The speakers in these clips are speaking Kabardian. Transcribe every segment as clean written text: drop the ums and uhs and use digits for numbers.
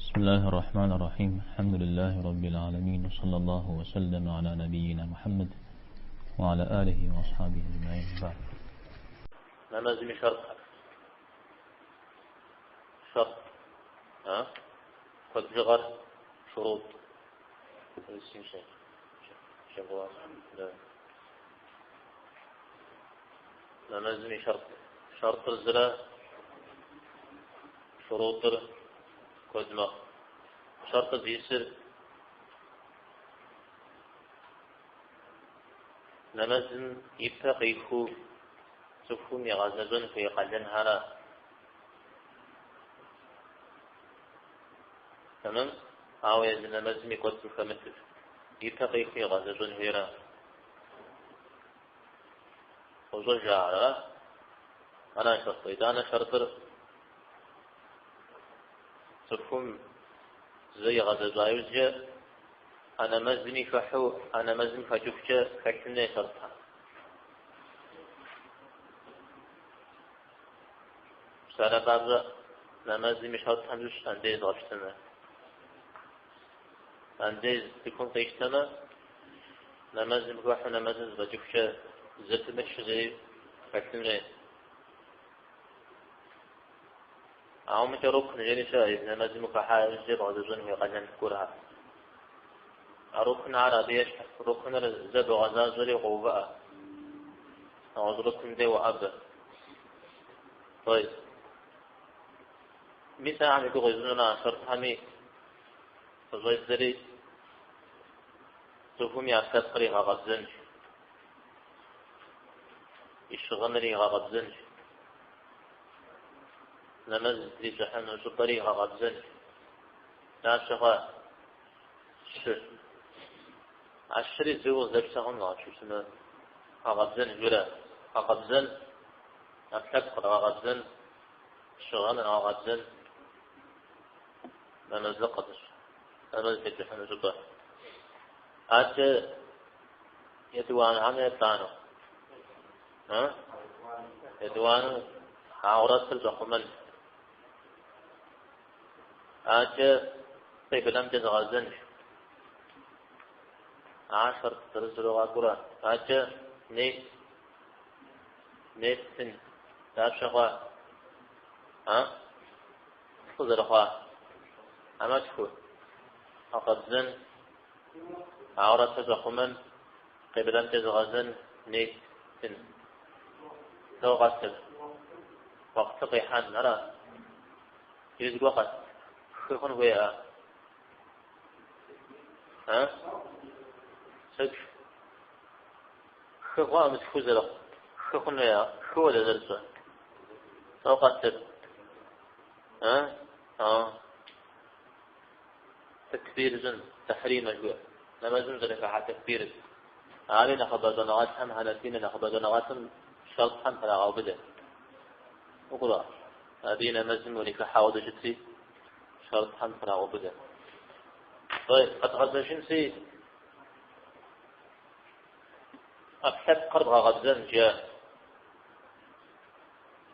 بسم الله الرحمن الرحيم الحمد لله رب العالمين وصلى الله وسلم على نبينا محمد وعلى آله وأصحابه أجمعين بعد Нэмэзым и шэртхэр. Шэрт. А? Куэд бжыгъэр шурут. Нэмэзым и шэрт. Шэртыр зырэ шурутыр куэд мэхъу. Шэртыр зиӏысыр нэмэзым и пэ къихуу цӏыхум игъэзэщӏэн хуей къалэнхьэра. Тэмэм? Ауэ езы нэмэзым и кӏуэцӏым хэмытыр, и пэ къихуу игъэзэщӏэн хуейра. Къощӏэж ар, ара? Ара шэртыр. Итӏанэ шэртыр цӏыхум зэ игъэзэщӏа иужькӏэ а нэмэзми хыхьэу, а нэмэзым хэкӏыхукӏэ хэлъын хуей шэртхэр. Псалъэм папщӏэ, нэмэзым и шэртхэм щыщ андез къэпщтэмэ. Андез цӏыхум къищтэмэ, нэмэзым хыхьэу нэмэзым зэфӏэкӏыхукӏэ зэпымычу зэи хэлъын хуей. Ауэ мыкӏэ рукн жери щыӏэ, езы нэмэзым ухыхьа иужькӏэ бгъэзэщӏэн хуей къалэн гуэрхэр. А рукнхэр абы ещхь, рукныр зэ богъэзащӏэри укъоувыӏэ. Нэгъуэщӏ рукн дей уоӏэбэ. طيب. Мис ахэм и гугъу ищӏынура шэртхэми къыщӏедзэри цӏыхум и ӏэпкълъэпкъыр игъэкъэбзэнщ, и щыгъыныр игъэкъэбзэнщ, нэмэз зытрищӏыхьыну щӏыпӏэри игъэкъэбзэнщ. Дапщэ хъуа? Щы. А щыри зыуэ къыздэпщтэ хъунукъым, къэпщытэмэ, гъэкъэбзэн жыпӏэрэ? Гъэкъэбзэн, ӏэпкълъэпкъыр гъэкъэбзэн, щыгъыныр гъэкъэбзэн, нэмэзлыкъыр, нэмэз зытепщӏыхьыну щӏыпӏэ. Адэкӏэ етӏуанэ хьэмэ еплӏанэу? А? Етӏуанэу аурэтыр щӏэхъумэн. Адэкӏэ къиблэмкӏэ зыгъэзэнщ. Ар шэрт зырызурэ къакӏуэрэ. Адэкӏэ нет, нет тын. Дапщэ хъуа? А? Плӏы зэрыхъуа? Хьэмэ тху. Гъэкъэбзэн, аурэтыр щӏэхъумэн, къиблэмкӏэ зыгъэзэн, нет тын. Лӏо къэстыр? Уэкъты къихьэн, ара? Иджыри зыгуэр къэт? Хы хъун хуейӏэ? А? Сыт? Хы хъуа мы тху зэрыхъу? Хы хъун хуейӏэ? Хы хуэдэ зэрыщӏэ? Лӏо къэтыр? А? А. Тэкбир щӏын, тэхьримэ жыхуиӏэр. Нэмэзым зэрыхыхьэ тэкбирыр. Ари нэхъыбэ щӏэныгъэлӏхэм, хьэнэфийм нэхъыбэ щӏэныгъэлӏым шэртхэм храгъэубыдэ. Укъура? Абы и нэмэзым урихыхьэ хуэдэу щытри, шэртхэм храгъэубыдэ. طيب, къэдгъэзэжынси, ӏэпкълъэпкъыр бгъэкъэбзэн жиӏа.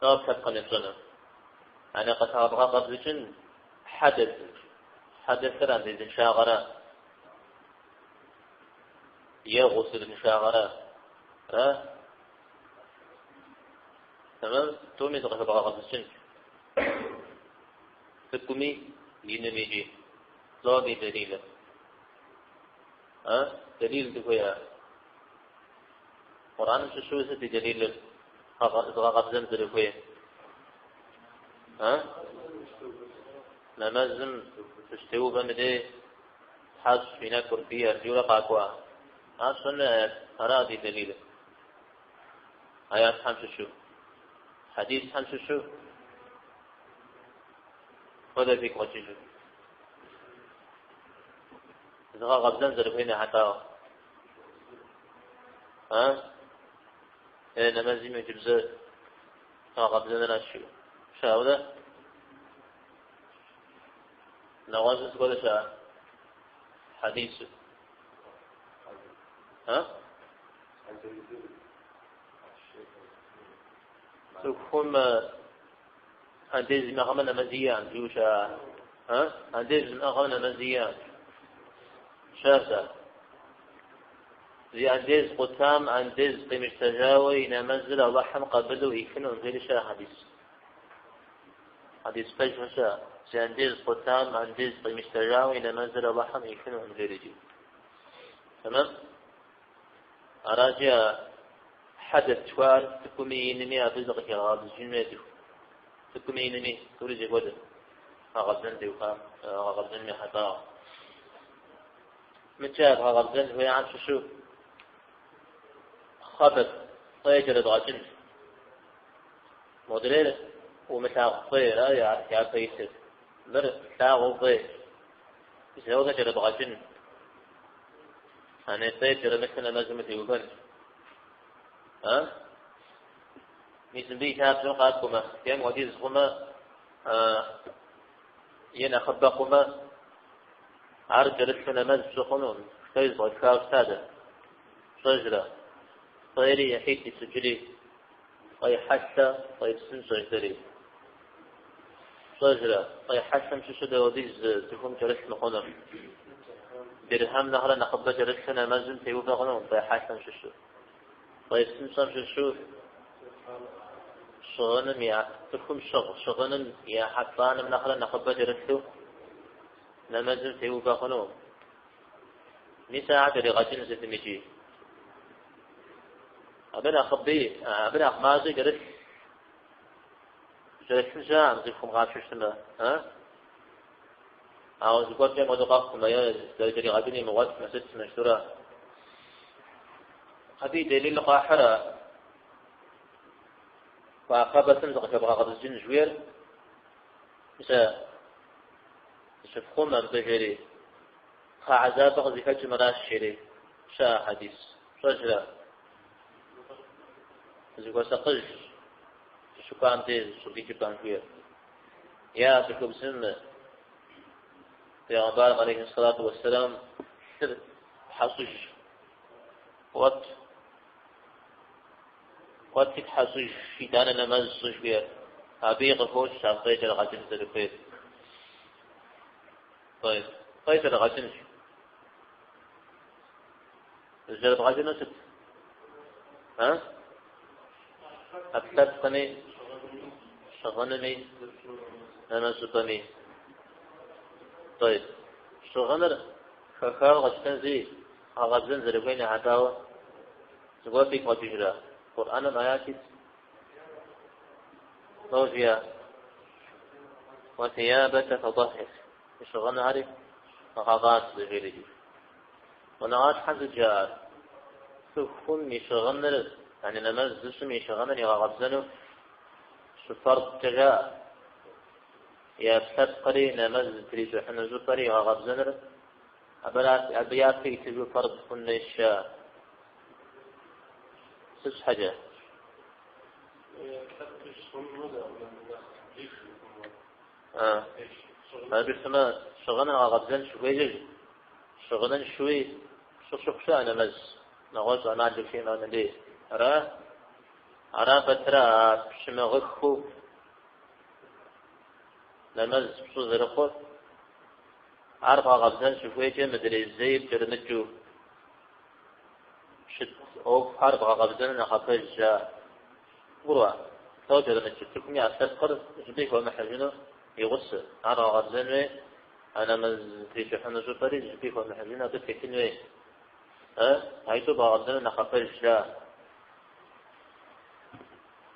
Лӏо ӏэпкълъэпкъым епщӏэну. Ане къэбгъэкъэбзыкӏын хьэдэсыр. Хьэдэсыр андезыншагъэра е гъусылыншагъэра? Ара? Тэмэм, тӏуми зыкъыхэбгъэкъэбзыкӏын. Цӏыкӏуми иным икӏи. Лӏо абы и дэлилыр? А? Дэлил дыхуейа? Къурӏэным щыщу сыт и дэлилыр? Зыгъэкъэбзэн зэрыхуейр? А? Нэмэзым фыщытеувэм и дей тхьэщӏ фи нэкӏур, фи ӏэр, жиӏэурэ къакӏуа. Ар щӏэны аят, ара абы и дэлилыр? Аятхэм щыщу, хьэдисхэм щыщу хуэдэ фигу къэкӏыжу. Зыгъэкъэбзэн зэрыхуейм ехьэлӏауэ. А? Е нэмэзым иджыбзэ гъэкъэбзэныращ жиӏэу. Щыӏэурэ? Нэгъуэщӏу зыгуэр щыӏэ? Хьэдису. А? Цӏыхум андез имыӏэмэ нэмэз иӏэкъым жиӏэу щыӏэ. Андез зымыӏыгъым нэмэз иӏэкъым. Щыӏэщ ар. Зи андез къутам андез къимыщтэжауэ и нэмэзыр Алыхьым къабылу ӏихынукъым жери щыӏэ хьэдис. Хьэдис пэжхэр щыӏэ. Зи андез къутам андез къимыщтэжауэ и нэмэзыр Алыхьым ӏихынукъым жери икӏи. Тэмэм? Аращи, а хьэдэт жыхуаӏэр цӏыкӏуми инми абы зыкъыхегъэкъэбзыкӏын хуей цӏыху. Цӏыкӏуми инми тӏури зэхуэдэ. Гъэкъэбзэн теухуа, гъэкъэбзэным ехьэлӏауэ. Мыдкӏэ бгъэкъэбзэн хуейхэм щыщу хъэбэт фӏей кӏэрыбгъэкӏын. Модрейр умылъагъу фӏейра япэ итыр. Мыр плъагъуу фӏей. Мис ауэдэ кӏэрыбгъэкӏын. Ане фӏей кӏэрымылъу нэмэзым утеувэн. А? Мис мыбы и лъабжьэм къакӏуэмэ, е мыуэдиз хъумэ, е нэхъыбэ хъумэ, ар кӏэрылъу нэмэз пщӏы хъуну, штэй зыщӏэтхауэ щыта дэ. Пщӏэжрэ? Фӏейри ӏыхьитӏ итщӏыкӏри, фӏей хьэлъэ, фӏей псынщӏэ жыдэри. Пщӏэжрэ? Фӏей хьэлъэм щыщу дауэдиз цӏыхум кӏэрылъ мыхъунур. Дирхьэм нэхърэ нэхъыбэ кӏэрылъу нэмэзым теувэ хъунукъым фӏей хьэлъэм щыщу. Фӏей псынщӏэм щыщу щыгъыным я цӏыхум щыгъ щыгъыным и ӏыхьэ плӏанэм нэхърэ нэхъыбэ кӏэрылъу нэмэзым теувэ хъунукъым. Мис ахэр кӏэригъэкӏын сытым икӏи. Абы нэхъыби, абы нэхъ мащӏи кӏэрылъ. Кӏэрылъын щыӏэкъым цӏыхум къапщтэу щытмэ, а? Ауэ зыгуэркӏэ мыуэду къэхъумэ е зэрыкӏэригъэкӏын имыгъуэтмэ, сытмэ, жытӏэурэ. Абы и дэлил къахьыр а хъэбэтым зыкъыхэбгъэкъэбзыкӏын жыхуиӏэр, мис а зыщыфхъумэ мыбы жери, кхъэ хьэзабыр къызыхэкӏым аращ жери, щыӏэ хьэдис. Пщӏэжрэ? Зыхуэсакъыж щыкӏуам деж щӏыбикӏыпӏэм жыхуиӏэр. Е а цӏыхубзым Пейгъэмбарым алейхи сэлату уэсселам лъыр тхьэщӏыж. Кӏуэт. Кӏуэти тхьэщӏыж, итӏанэ нэмэз щӏы жыхуиӏэр. Абыи къыхощ а фӏей кӏэрыгъэкӏын зэрыхуейр. Фӏей, фӏей кӏэрыгъэкӏынщ. Зэрыбгъэкӏыну сыт? А? ӏэпкълъэпкъми, щыгъынми, нэмэз щӏыпӏэми. Тӏэйб. Щыгъыныр хэхауэ къэтщтэнщи, гъэкъэбзэн зэрыхуейм ехьэлӏауэ зыгуэр фигу къэкӏыжрэ? Къурӏэным аят ит? Лӏо жиӏа? Уэсиябэкэ фэтӏэхьир. Уи щыгъынхэри гъэкъабзэ жери. Щӏэныгъэлӏхэм сыт жаӏэр? Цӏыхум и щыгъыныр, яни нэмэз зыщӏым и щыгъыныр игъэкъэбзэну щыфэрдкӏэ жаӏэ. И ӏэпкълъэпкъри, нэмэз зытрищӏыхьыну щӏыпӏэри игъэкъэбзэныр абы япэ итыжу фэрд хъун хуейщ жаӏэ. Сыт щхьэкӏэ? Абы щытмэ, щыгъыныр гъэкъэбзэн щыхуейкӏэ, щыгъыныншэуи пщӏы щыхъу щыӏэ нэмэз, нэгъуэщӏ ӏэмал ущимыӏэм дей. Ара? Ара пэтрэ а пщымыгъыххэу нэмэз пщӏы зэрыхъур, ар бгъэкъэбзэн щыхуейкӏэ мыдрей зэи пкӏэрымыкӏыу щыт ӏуэхухэр бгъэкъэбзэну нэхъапэжщ, жаӏэ. Гурыӏуа? Лӏо кӏэрымыкӏыу, цӏыхум и ӏэпкълъэпкъыр зыщӏыпӏи хуэмыхьыжыну и гъусэ. Ар гъэкъэбзэн хуей, а нэмэз зытрищӏыхьыну щӏыпӏэри зыщӏыпӏи хуэмыхьыжыну абы тетын хуей. Э, аитӏу бгъэкъэбзэну нэхъапэжщ, жаӏэ.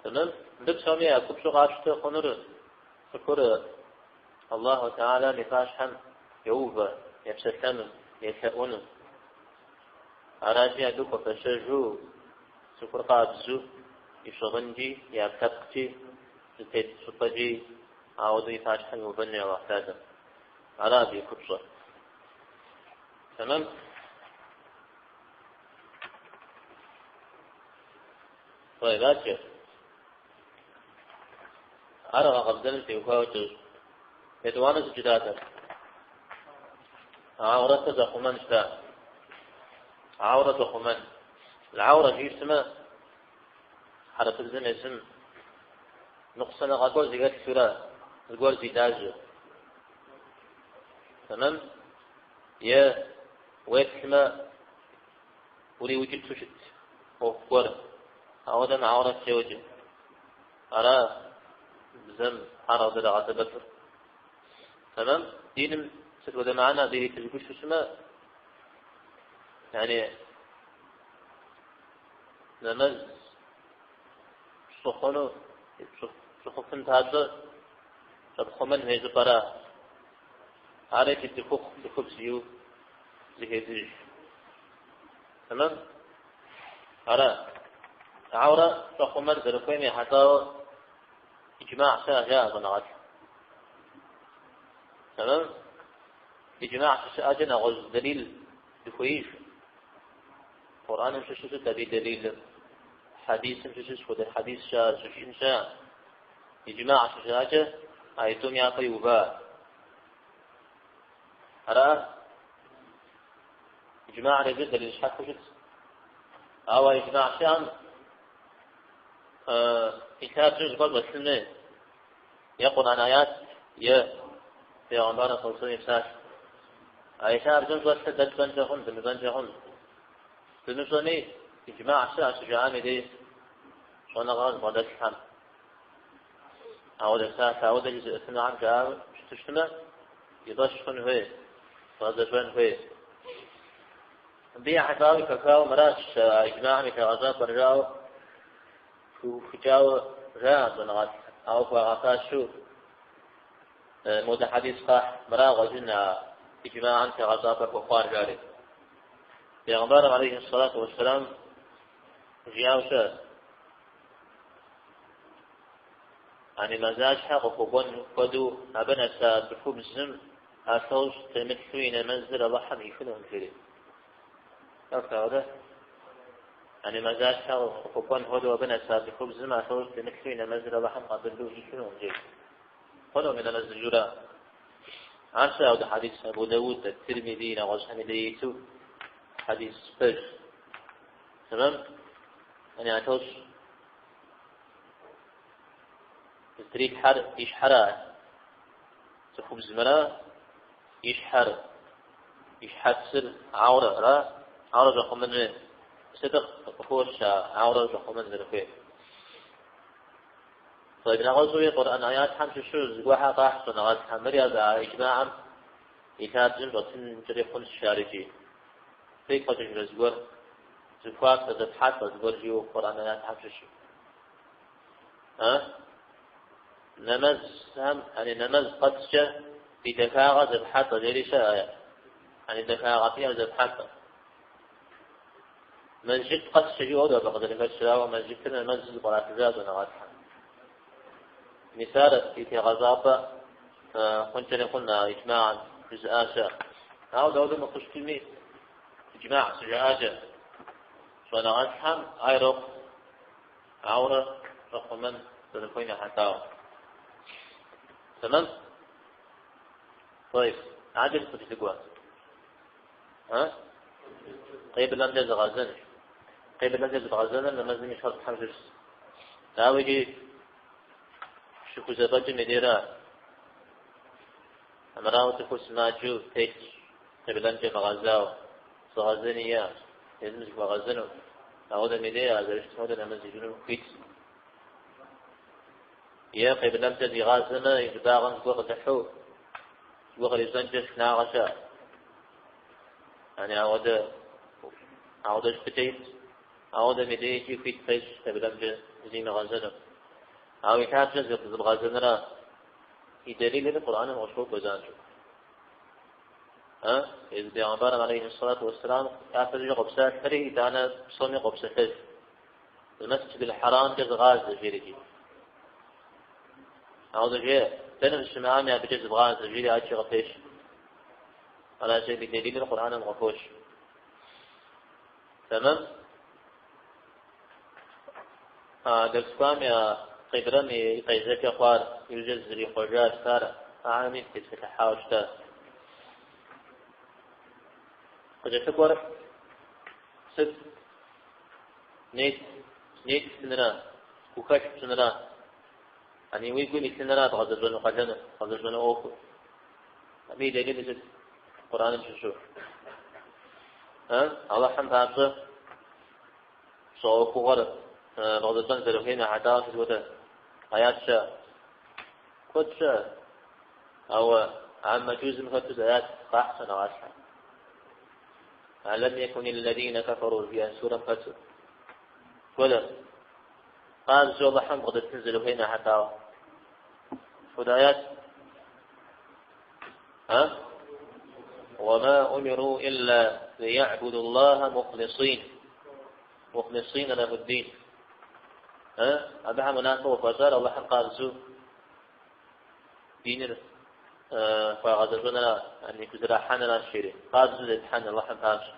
Тэмэм? Мыбы псоми я купщӏэу къапщтэ хъунур цӏыхур Аллаху Тэхьэлам и пащхьэм йоувэ, епсэлъэну, елъэӏуну. Аращи, абы хуэфэщэжу цӏыхур къабзэу и щыгъынкӏи, и ӏэпкълъэпкъкӏи, зытет щӏыпӏэкӏи ауэдэу и пащхьэм иувэн хуей Аллахь Тэхьэлам. Ара абы и купщӏэр. Тэмэм? Тӏэйб, адэкӏэ. Ар гъэкъэбзэным теухуауэ кӏэщӏ. Етӏуанэу сыт жытӏатэр? Аурэтыр щӏэхъумэн жытӏа. Аурэ щӏэхъумэн. Аурэ жиӏэмэ, хьэрыпыбзэм езым ныкъусаныгъэ гуэр зыхэлъ жыра, зыгуэр зи лажьэ. Тэмэм? Е уеплъмэ, уриукӏыту щыт ӏуэху гуэр. Ауэдэм аурэт йоджэ. Ара бзэм ар къызэрагъэсэбэпыр. Тэмэм? Диным сыт хуэдэ мыхьэнэ абы иритыжу щытмэ, яни нэмэз пщӏы хъуну, пщӏы хъуфын папщӏэ щӏэпхъумэн хуей щӏыпӏэра. Ар икӏи цӏыхухъу, цӏыхубз жиӏэу зэхедзыж. Тэмэм? Ара. Аурэ щӏэхъумэн зэрыхуейм ехьэлӏауэ иджмагъ щыӏэ жаӏэ щӏэныгъэлӏ. Тэмэм? Иджмагъ щыщыӏэкӏэ нэгъуэщӏ дэлил дыхуеиж. Къурӏэным щыщу сыт абы и дэлилыр? Хьэдисым щыщу сыт хуэдэ хьэдис щыӏэ, щыжиӏэн щыӏэ? Иджмагъ щыщыӏэкӏэ а тӏум япэ иува. Ара? Иджмагъыр езыр дэлил щхьэхуэу щыт. Ауэ иджмагъ щыӏэм и лъабжьэр зыгуэр щӏэлъын хуей. Е Къурӏэн аят, е Пейгъэмбар саллаллаху и псалъэ. А и лъабжьэм щӏэлъыр дэ тщӏэнкӏэ хъун, дымыщӏэнкӏэ хъун. Дымыщӏэми, иджмагъ щыӏэ щыжаӏэм и дей щӏэныгъэ зыбгъэдэлъхэм. Ауэдэ псалъэ, ауэдэ жызыӏэфынухэм жаӏауэ щыту щытмэ, и фӏэщ хъун хуей, гъэзэщӏэн хуей. Мыбы ехьэлӏауэ хэхауэ мыращ иджмагъым и тегъэщӏапӏэр жаӏэу пыухыкӏауэ жаӏэ щӏэныгъэлӏ, ауэ хуагъэфащэу модэ хьэдис къахь, мыра къыщӏэкӏын а иджмагъым тегъэщӏапӏэ хуэхъуар жари. Пейгъэмбарым алейхи сэлату уэсселам жиӏауэ щыӏэщ. Ани мазащхьэ къыхуэкӏуэн хуэдэу абы нэса цӏыхубзым ӏэлъэщӏ темылъу и нэмэзыр Алыхьым ӏихынукъым жери. Апхуэдэ? Ани мазащхьэ къыхуэкӏуэн хуэдэу абы нэса цӏыхубзым ӏэлъэщӏ темылъу и нэмэзыр Алыхьым къабылу ӏихынукъым жери. Хъунукъым и нэмэзыр журэ. Ар щыӏэ апхуэдэ хьэдис Абу Дауд, Тирмизи, нэгъуэщӏхэми дей иту хьэдис пэж. Тэмэм? Ани ӏэлъэщӏ зытрилъхьэр и щхьэра, цӏыхубзымрэ и щхьэр, и щхьэцыр аурэ, ара? Аурэ щӏэхъумэн хуей. Сытыр къыхощ а аурэ щӏэхъумэн зэрыхуейр? طيب нэгъуэщӏуи Къурӏэн аятхэм щыщу зыгуэрхэр къахь щӏэныгъэлӏхэм. Мыри абы а иджмагъым и лъабжьэм щӏэтынкӏэри хъунщ ар икӏи. Фигу къэкӏыжрэ зыгуэр, зыхуапэ, зэфхьэлӏэ зыгуэр жиӏэу Къурӏэн аятхэм щыщу. А? Нэмэзхэм, ани нэмэз къэскӏэ фи дахагъэ зэфхьэлӏэ жери щыӏэ. Ани дахагъэ фиӏэр зэфхьэлӏэ. Мэжджыт къэскӏэ жиӏэу абы къызэрыхэщыр, ауэ мэжджытыр нэмэзым зэпкъратыжа щӏэныгъэлӏхэм. Мис ар и тегъэщӏапӏэ хъункӏэри хъун а иджмагъым жызыӏа щыӏэ. Ауэ дауэ мыхъуу щытми, иджмагъ щыжаӏакӏэ щӏэныгъэлӏхэм ар ирокъу. Аурэ щӏэхъумэн зэрыхуейм ехьэлӏауэ. Тэмэм? طيب, адэкӏэ сыт къыкӏэлъыкӏуэр? А? Къиблэмкӏэ зыгъэзэн. Къиблэмкӏэ зыбгъэзэныр нэмэзым и шэртӏхэм щыщщ. Дауэ икӏи щыхузэфӏэкӏым и дейра? Армырауэ цӏыхур сымаджэу телъщ, къиблэмкӏэ мыгъэзауэ. Зыгъэзэни иӏэщ, езым зыхуэгъэзэну. Ауэдэм и дей а зэрыщытым хуэдэ нэмэз ищӏыну хуитщ. Е къиблэмкӏэ зигъазэмэ, и щӏыбагъым зыгуэр къыдыхьэу, зыгуэр кърищӏэнкӏэ шынагъэ щыӏэ. Яни ауэдэ, ауэдэ щытыкӏэ итщ. Ауэдэм и дей икӏи хуит къещӏ къиблэмкӏэ зимыгъэзэну. Ауэ и лъабжьэр зыбгъэзэнра и дэлилыр Къурӏэным къыщокӏуэ занщӏэу. А? Езы Пейгъэмбарым алейхи сэлату уэсселам япэщӏыкӏэ къопсалъэри, итӏанэ псоми къопсэлъэж. Мэсджидул Хьэрамкӏэ зыгъазэ, жери икӏи. Ауэдэ жеӏэ, дэнэ фыщымыӏами абыкӏэ зывгъазэ, жери адэкӏи къыпещэ. Аращи, абы и дэлилыр Къурӏэным къыхощ. Тэмэм? А дерс кӏуам я къиблэм и къежьэкӏэ хъуар, иужькӏэ зызэрихъуэжа щытар, ахэми тепсэлъыхьауэ щыта. Къыкӏэлъыкӏуэр сыт? Нет, нет пщӏынра, гухэлъ пщӏынра, ани уи гум илъынра бгъэзэщӏэну къалэныр, бгъэзэщӏэну ӏуэхур. Абы и дэлилыр сыт? Къурӏэным щыщу. Алыхьым папщӏэ пщӏэ ӏуэхугъуэр бгъэзэщӏэн зэрыхуейм ехьэлӏауэ сыт хуэдэ аят щыӏэ? Куэд щыӏэ, ауэ аммэ джузым хэту зы аят къахь щӏэныгъэлӏхэм. Алам якуни ллазина кафару жиӏэ сурэм хэту. Хуэдэ къабзэу Алыхьым бгъэдэтын зэрыхуейм ехьэлӏауэ. Хуэдэ аят? А? وما أمروا إلا ليعبدوا الله مخلصين مخلصين له الدين. Абыхэм унафэ хуащӏар Алыхьым къабзэу диныр хуагъэзэщӏэнра, яни хузэрахьэнращ жери. Къабзэу зетхьэн Алыхьым папщӏэ.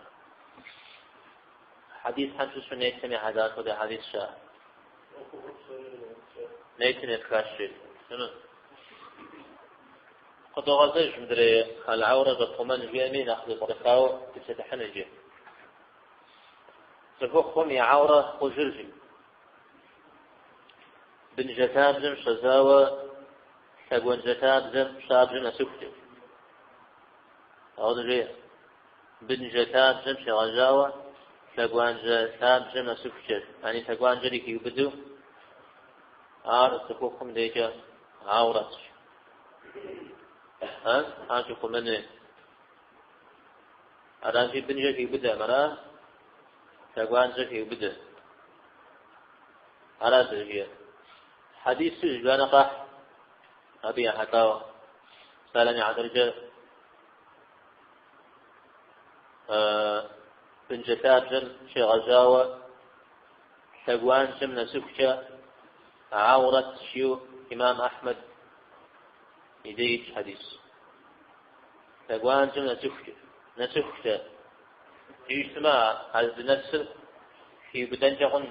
Хьэдисхэм щыщу нетым ехьэлӏа хуэдэ хьэдис щыӏэ. Нетым епхащ жери. Къыдогъэзэж мыдрей аль-аурэ щӏэпхъумэн жиӏэми нэхъ зэпкърыхауэ тепсэлъыхьын иджы. Цӏыхухъум и аурэ хъужыр жи. Бынжэ лъабжьэм щыщӏэдзауэ лъэгуанжьэ лъабжьэм пщабжьэм нэсыхукӏэ. Ауэдэ жеӏэ. Бынжэ лъабжьэм щегъэжьауэ лъэгуанжьэ лъабжьэм нэсыхукӏэ, яни лъэгуанжьэри хиубыдэу, ар цӏыхухъум дежкӏэ аурэщ. Ар щӏихъумэн хуей. Аращи, бынжэ хиубыдэкъым, ара? Лъэгуанжьэ хеубыдэ. Аращ зэрыжиӏэр. Хьэдису зыбжанэ къахь абы ехьэлӏауэ. Псалъэм и хьэтыркӏэ бынжэ лъабжьэм щегъэжьауэ лъэгуанжьэм нэсыхукӏэ аурэт жиӏэу имам Ахьмэд и дей итщ хьэдис. Лъэгуанжьэм нэсыхукӏэ, нэсыхукӏэ. Жиӏэу щытмэ, а здынэсыр хиубыдэнкӏэ хъун,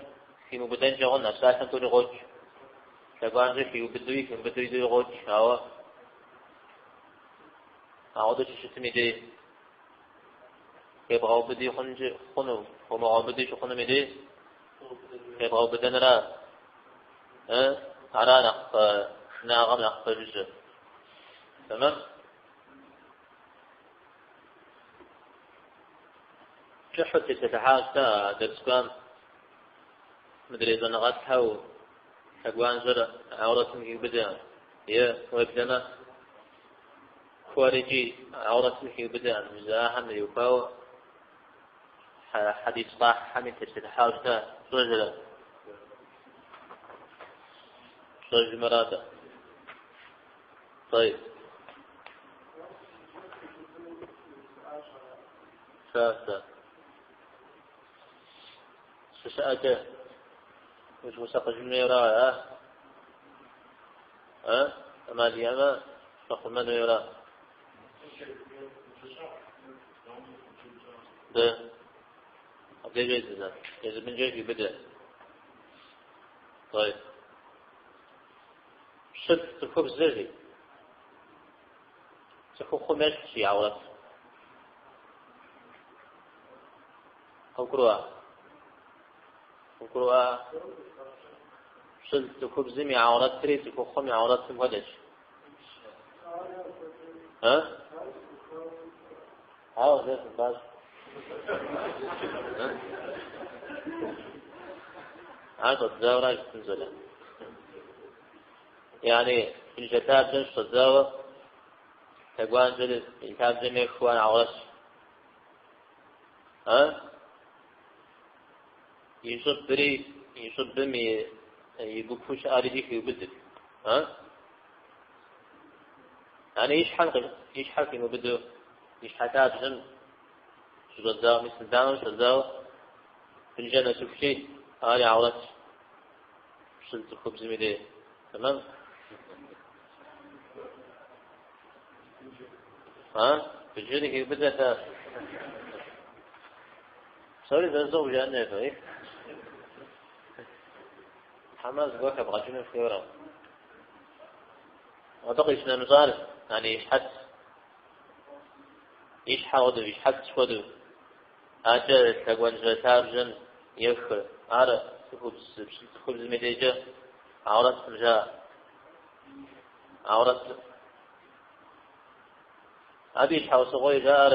химыубыдэнкӏэ хъун, а псалъэм тӏури къокӏ. Лъэгуанжьэ хиубыдэуи химыубыдэуи тӏури къокӏ, ауэ ауэдэу щыщытым и дей хебгъэубыди хъункӏи хъуну, хомыгъэубыди щыхъунум и дей хебгъэубыдэнра, ара нэхъ шынагъэм нэхъ пэжыжьэ. Тэмэм? Кӏыхьу тепсэлъыхьащ дэ а дэрс кӏуам мыдрей щӏэныгъэлӏхэу лъэгуанжьэр аурэтым хиубыдэ е уеблэмэ куэр икӏи аурэтым хиубыдэкъым жызыӏахэм теухуауэ хьэдис къахьхэми тепсэлъыхьауэ щыта, пщӏэжрэ? Пщӏэжмэ-ра-тӏэ. طيب. Сэ, щыщыӏэкӏэ узыхуэсакъыжын хуейуэра, а? А? ӏэмал иӏэмэ, щӏэхъумэн хуейуэра? Дэ, абдеж езы, езы бынжэр хиубыдэ. طيب. Пщылӏ цӏыхубзыр жи. Цӏыхухъум ещхьщ и аурэт. Къывгурыӏуа? Къывгурыӏуа? Пщылӏ цӏыхубзым и аурэтри цӏыхухъум и аурэтым хуэдэщ. А? Ауэ зэ сымбащ. Ар щӏэддзауэра жытын щӏалэ. Яни бынжэ лъабжьэм щыщӏэдзауэ лъэгуанжьэр и лъабжьэм ехыу ар аурэщ. А? И щӏыбри, и щӏыбым и гупу щыӏэр икӏи хиубыдыр. А? Яни и щхьэм и щхьэр химыубыдэу, и щхьэ лъабжьэм щыщӏэдзауэ, мис мы дамэм щыщӏэдзауэ бынжэ нэсыхукӏи ари аурэт пщылӏ цӏыхубзым и дей. Тэмэм? А? Бынжэри хиубыдэ-тӏэ. Псори зэзэгъу жаӏэн хуей. Хьэмэ зыгуэр хэбгъэкӏыну хуейуэра? Абы къищынэмыщӏар, яни и щхьэц, и щхьэ хуэдэу, и щхьэц хуэдэу, акӏэ лъэгуанжьэ лъабжьэм ехыр, ар цӏыхубз, пщылӏ цӏыхубзым и дежкӏэ аурэткъым жаӏэ. Аурэт. Абы и щхьэусыгъуэри жаӏэр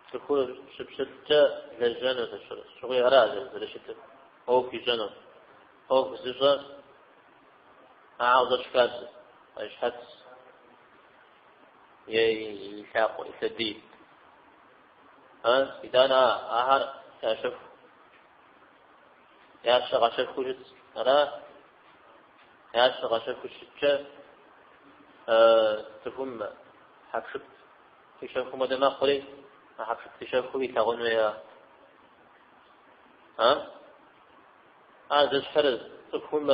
цӏыхур щыпщылӏкӏэ лэжьэну щыгъуи ара зэрыщытыр, ӏуэху ищӏэну. ӏуэху зыщӏэ ахэр къыщӏэкӏ хабзэ, и щхьэц е и лъакъуэ, и лъэдий. Итӏанэ ахэр ящэху, ящэ къащэхуу щытщ. Ара? Ящэ къащэхуу щыткӏэ цӏыхум хьэпшып къищэхум хуэдэ мэхъури, а хьэпшып къищэхур илъагъун хуейуэ. Ар зэщхьыр цӏыхум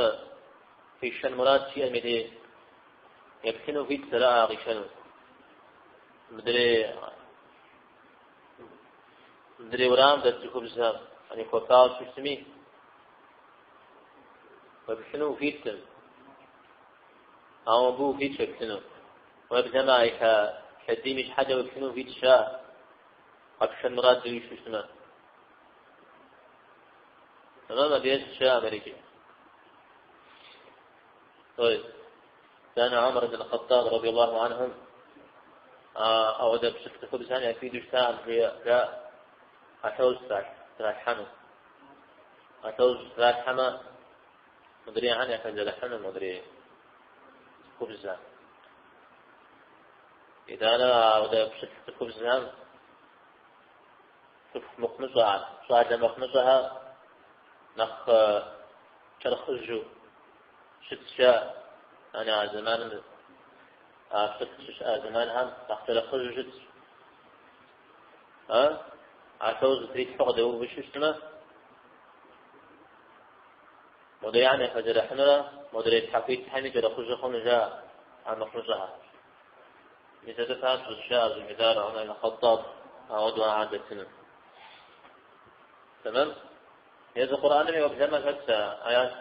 къишэн мурад щиӏэм и дей еплъыну хуит зэраӏэ къишэну. Мыдрей уэрамым дэт цӏыхубзхэм ани хуэпауэ щытми, уеплъыну ухуиткъым. Ауэ мыбы ухуитщ уеплъыну. Уеблэмэ а и лъэдийм и щхьэкӏэ уеплъыну ухуитщ, а къэпшэн мурад уиӏэу щытмэ. Тэмэм, абы ещхь щыӏэ мырикӏи. طيب. كان عمر بن الخطاب رضي الله عنهم ауэдэ пщылӏ цӏыхубзхэм яхуидэу щытакъым, жаӏэ, ӏэлъэщӏ тралъхьэну. ӏэлъэщӏ тралъхьэмэ, мыдрейхэм яхэзэрыхьыну мыдрей цӏыхубзхэм. Итӏанэ ауэдэ пщылӏ цӏыхубзхэм цӏыху мыхъумыщӏэхэр, щӏалэ мыхъумыщӏэхэр нэхъ кӏэрыхъыжьу щытщ, жаӏэ. Ани а зэманым, а пщылӏ щыщыӏа зэманхэм нэхъ кӏэрыхъыжьу щытщ. ӏэлъэщӏ зытрилъхьэу къыдэуву щытмэ, модрейхэм яхэзэрыхьынурэ, модрей щхьэхуитхэми кӏэрыхъыжьу хъуну жаӏэ а мыхъумыщӏэхэр. Мис абы папщӏэщ жаӏэ щӏимыдар Умар ибн Хъэттаб ауэдэу ахэр дэтыну. Тэмэм? Езы Къурӏэнми уеблэмэ хэтщ а аят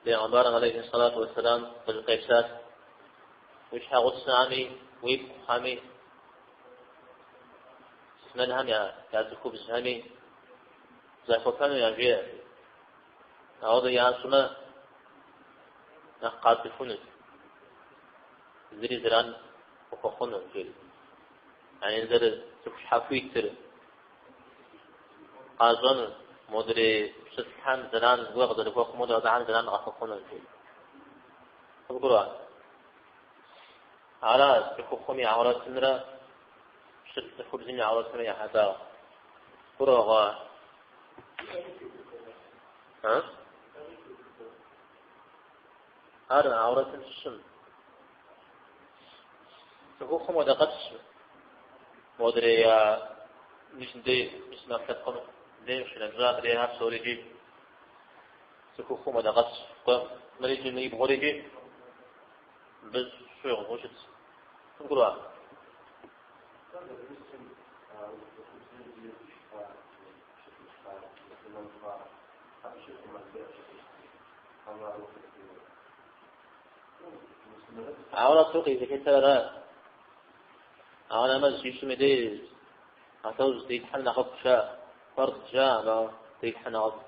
Бегъымбарым алейхи сэлату уэсселам къызыкъепсалъ. Уи щхьэгъусэхэми, уипхъухэми, муслъымэнхэм я цӏыхубзхэми захуэпэну яжеӏэ. Ауэдэу ящӏмэ, нэхъ къацӏыхунут. Зыри зэран къыхуэхъуну, жери. Яни зэрыцӏыху щхьэхуитыр къащӏэну, модрей пщылӏхэм зэран зыгуэр къызэрыхуэхъум хуэдэу абыхэм зэран къахуэхъуну, жери. Къыбгурыӏуа? Ара цӏыхухъум и аурэтымрэ пщылӏ цӏыхубзым и аурэтымрэ ехьэлӏауэ. Гурыӏуэгъуа? А? Ар аурэтым щыщым. Цӏыхухъум хуэдэкъэпсщ. Модрей мис мыдей, мис мы ӏэпкълъэпкъым дей къыщынэмыщӏа адрейхэр псори икӏи цӏыхухъум хуэдэкъэпсщ. Кӏуэ, мыр икӏи мы ибгъур икӏи мыбы щӏигъуу щытщ. Къыбгурыӏуа? Аурэту къизылъытэр ара? Ауэ нэмэз щищӏым и дей ӏэлъэщӏ зытрилъхьэр нэхъыфӏ жаӏэ, фэрд жаӏэ, ауэ трилъхьэр нэхъыфӏ.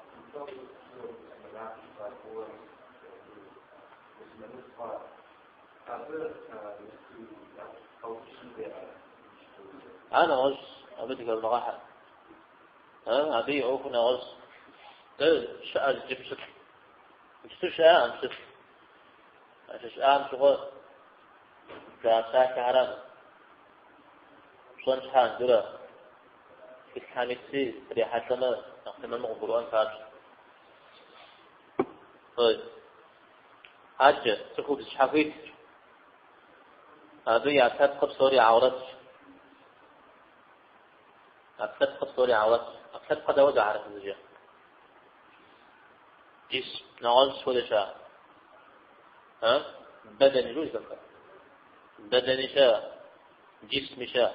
Ар нэгъуэщӏ, абы дыхэвмыгъэхьэ. Абы и ӏуэхур нэгъуэщӏ. Дэ щыӏэ зыкӏи пщылӏ. Иджыпсту щыӏэкъым пщылӏ. А щыщыӏам щыгъуэ жаӏа псалъэхэрам. Пщӏэн щхьэ андурэ тхылъхэм итри кърихьэлӏэмэ, нэхъ тэмэму къыбгурыӏуэн папщӏэ. Адэкӏэ, цӏыхубз щхьэхуит. Абы и ӏэпкълъэпкъыр псори аурэтщ. Ӏэпкълъэпкъыр псори аурэт. Ӏэпкълъэпкъыр дауэ хьэрыпыбзэкӏэ? Джисм, нэгъуэщӏ хуэдэ щыӏэ? А? Бэдэни жу зыхэфха? Бэдэни щыӏэ, джисми щыӏэ.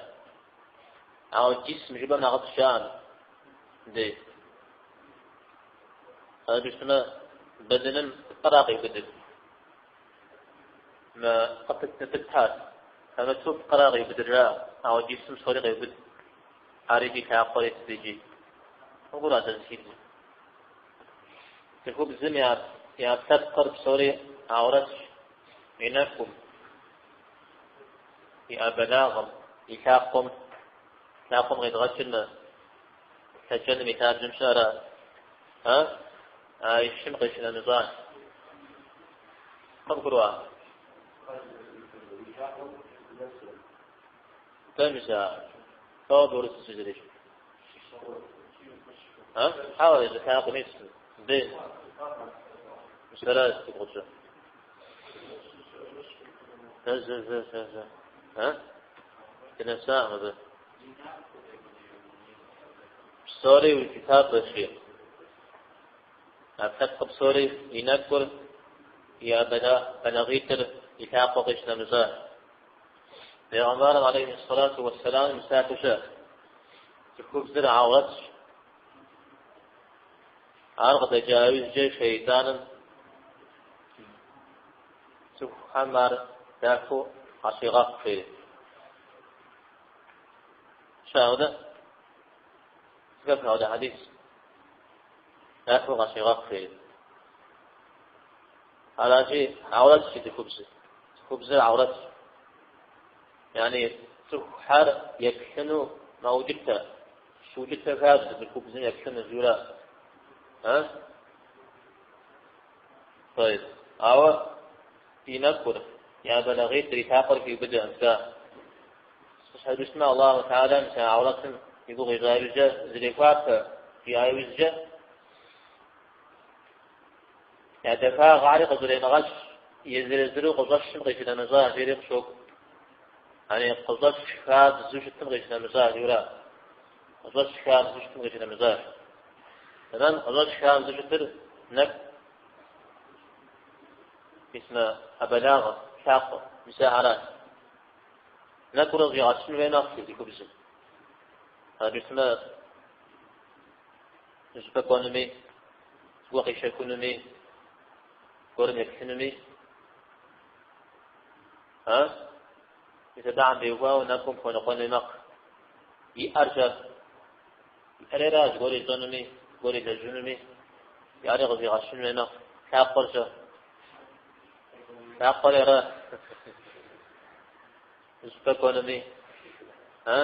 Ауэ джисм жыпӏэм нэхъыфӏ щыӏэкъым. Дей. Абы щытмэ, бэдэным пкъыра къиубыдыр. Мы къыпыт-ныпытхэр хэмыту пкъыра къиубыдыр жаӏэ, ауэ джисм псори къеубыд. Ар икӏи лъакъуэри сыт икӏи. Къыбгурыӏуа сэ зыхибзыр? Цӏыхубзым я ӏэпкълъэпкъыр псори аурэтщ, и нэкӏум. И ӏэбэлагъым, и лъакъуэм, лъакъуэм къедгъэкӏыр мы лъэкӏэным и лъабжьэм щыӏэра? А? А и щым къищынэмыщӏа. Къыбгурыӏуа? Дэ мис а дауэ борыс зэрищ? А? Хьэуэ, езы лъакъуэм ис. Бе. Мис аращ сыбгъукӏэ. Зэ, зэ, зэ, зэ, зэ. А? Дынэсакъым абы. Псори укӏытапӏэщи. Ӏэпкълъэпкъ псори и нэкӏур, и ӏэбэлагъитӏыр, и лъакъуэ къищынэмыщӏа. Бегъымбарым алейхи сэлату уэсселам и псалъэу щыӏэщ. Цӏыхубзыр гьэурэтщ. Ар къыдэкӏа иужькӏэ шейтӏаным цӏыхухэм ар дахэу къащегъэхъу жери. Щыӏэ апхуэдэ? Зэхэфха апхуэдэ хьэдис? Дахэу къащегъэхъу жери. Аращи, гьэурэтщ и цӏыхубзыр. Цӏыхубзыр гьэурэтщ. Яни цӏыхухэр еплъыну мэукӏытэ. Щыукӏытэ хабзэ цӏыхубзым еплъыну жиӏэурэ. А? طيب. Ауэ и нэкӏур, и ӏэбэлагъитӏыр, и лъакъуэр хиубыдэ, мис ар. Щхьэ жыпӏэмэ Аллаху Тэхьэлам мис а гьэурэтым и гугъу ищӏа иужькӏэ зрехуапэ, жиӏа иужькӏэ, я дахагъэри къыщӏремыгъэщ, езыр-езыру къыщӏэщым къищынэмыщӏа, жери къыщокӏуэ. Яни къыщӏэщ хабзэу щытым къищынэмыщӏа, жиӏэурэ. Къыщӏэщ хабзэу щытым къищынэмыщӏа. Тэмэм, къыщӏэщ хабзэу щытыр нэкӏу, мис мы ӏэбэлагъыр, лъакъуэ, мис ахэращ. Нэкӏур къыщӏигъэщын хуей мэхъу цӏыхубзым. Аращи, зыщӏыпӏэ кӏуэнуми, зыгуэр къищэхунуми, зыгуэрым еплъынуми, а? Мис абыхэм теухуауэ нэкӏум хуэныкъуэн хуей мэхъу. И ӏэр-щэ? И ӏэрера зыгуэр ищӏэнуми, зыгуэр илэжьынуми, и ӏэри къыщӏигъэщын хуей мэхъу. Лъакъуэр-щэ? Лъакъуэр ара? Зыщӏыпӏэ кӏуэнуми, а?